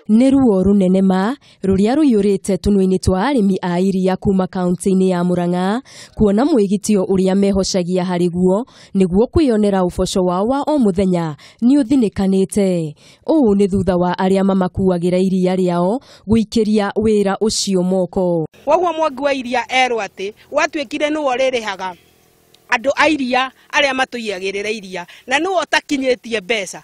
Nĩ ruo rũnene ma rũrĩa rũiyũrĩte tũnua-inĩ twa arĩmi a iria kuma kaunti-inĩ ya Murang'a kuona mwĩgitio ũrĩa mehocagia harĩ guo nĩguo kwĩyonera ũboco wao wa o mũthenya nĩ ũthinĩkanĩte. Ũũ nĩ thutha wa arĩa mamakuagĩra iria rĩao gũikĩria wĩra ũcio moko. Koguo mwangi wa iria erwo atĩ gwatuĩkire nĩwe ũrĩrĩhaga andũ a iria arĩa matũiyagĩrĩra iria na nĩwe ũtakinyĩtie mbeca.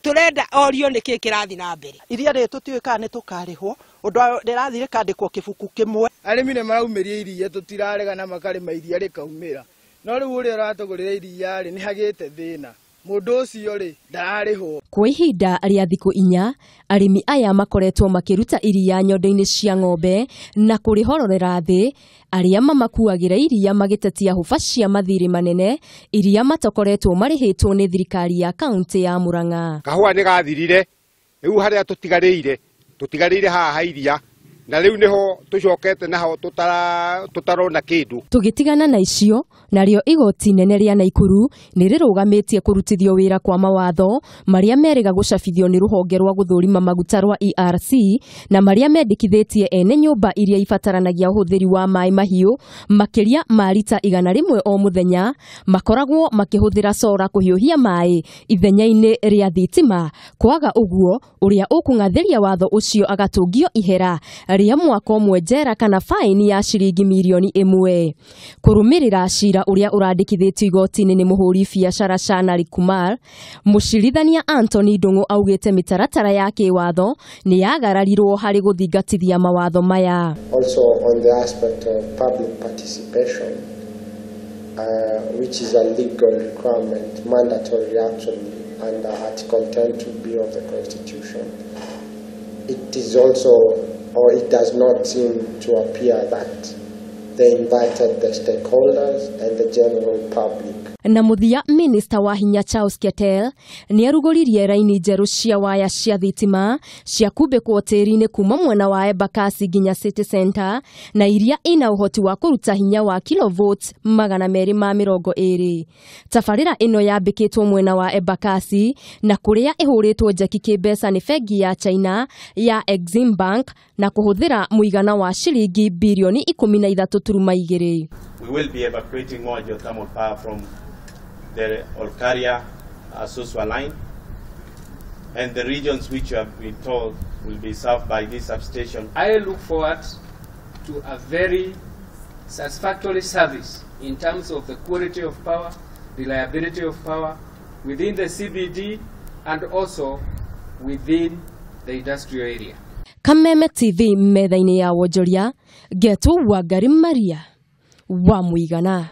Turenda orio nĩkĩ kĩrathiĩ na mbere. Iria rĩrĩ tũtiũĩ kana nĩtũkarĩhwo ũndũ rĩrathiĩ rĩkandĩkwo kĩbuku kĩmwe. Arĩmi nĩ maraumĩria iria tũtirarega na makarĩma iria rĩkaumĩra, no rĩu ũrĩa ũratũgũrĩra iria rĩ nĩ hagĩte thĩna, mũndũ ũcio rĩ ndararĩhwo. Kwa ihinda rĩa thikũ 4 arĩmi aya makoretwo makĩruta iria nyondo-inĩ cia ng'ombe na kũrĩhororera thĩ, arĩa mamakuagĩra iria magĩtetia hũba cia mathirĩ manene iria matokoretwo marĩhĩtwo nĩ thirikari ya kaunti ya Murang'a. Kahũa nĩ gathirire rĩu harĩa tũtigarĩire haha iria na rĩu nĩho tũcokete naho tũtarona kĩndũ. Tũgĩtigana na icio, narĩo igoti nene rĩa Naikuru nĩ rĩrũgamĩtie kũrutithio wĩra kwa mawatho marĩa merĩga gũcabithio nĩ rũhonge rwa gũthũrima maguta rwa ERC na marĩa mendekithĩtie ene nyũmba iria ibataranagia ũhũthĩri wa maĩ mahiũ makĩria ma rita 100 o mũthenya makoragwo makĩhũthĩra sora kũhiũhia maĩ ithenya-inĩ rĩa thitima. Kwaga ũguo ũrĩa ũkũng'athĩria watho ũcio agatũngio ihera rĩa mwaka ũmwe njera kana faini ya ciringi mirioni 1. Kũrũmĩrĩra cira ũrĩa ũrandĩkithĩtio igoti-inĩ nĩ mũhũri biacara Shanari Kumar, mũcirithania Anthony Ndung'u augĩte mĩtaratara ya kĩwatho nĩ yagararirwo harĩ gũthingatithia mawatho maya. Also on the aspect of public participation, which is a legal requirement, mandatory actually under Article 10(2)(b) of the Constitution, it is also, or it does not seem to appear that they invited the stakeholders and the general public. Na mũthia, Minister wa hinya Charles Ketel nĩ arugũririe raini njerũ cia waya cia thitima cia kumbĩkwo tĩri-inĩ kuma mwena wa Embakasi nginya City Center na iria ina ũhoti wa kũruta hinya wa kilovolts 220. Tabarĩra ĩno yambĩkĩtwo mwena wa Embakasi na kũrĩa ĩhũrĩtwo njeki kĩmbeca nĩ bengi ya China ya Exim Bank na kũhũthĩra mũigana wa ciringi birioni 13.2. We will be evacuating more geothermal power from the Olkaria Suswa line, and the regions which you have been told will be served by this substation. I look forward to a very satisfactory service in terms of the quality of power, reliability of power within the CBD and also within the industrial area. Kameme TV metha-inĩ ya wonjoria, Ngetũ Wangari Maria wa Mũigana.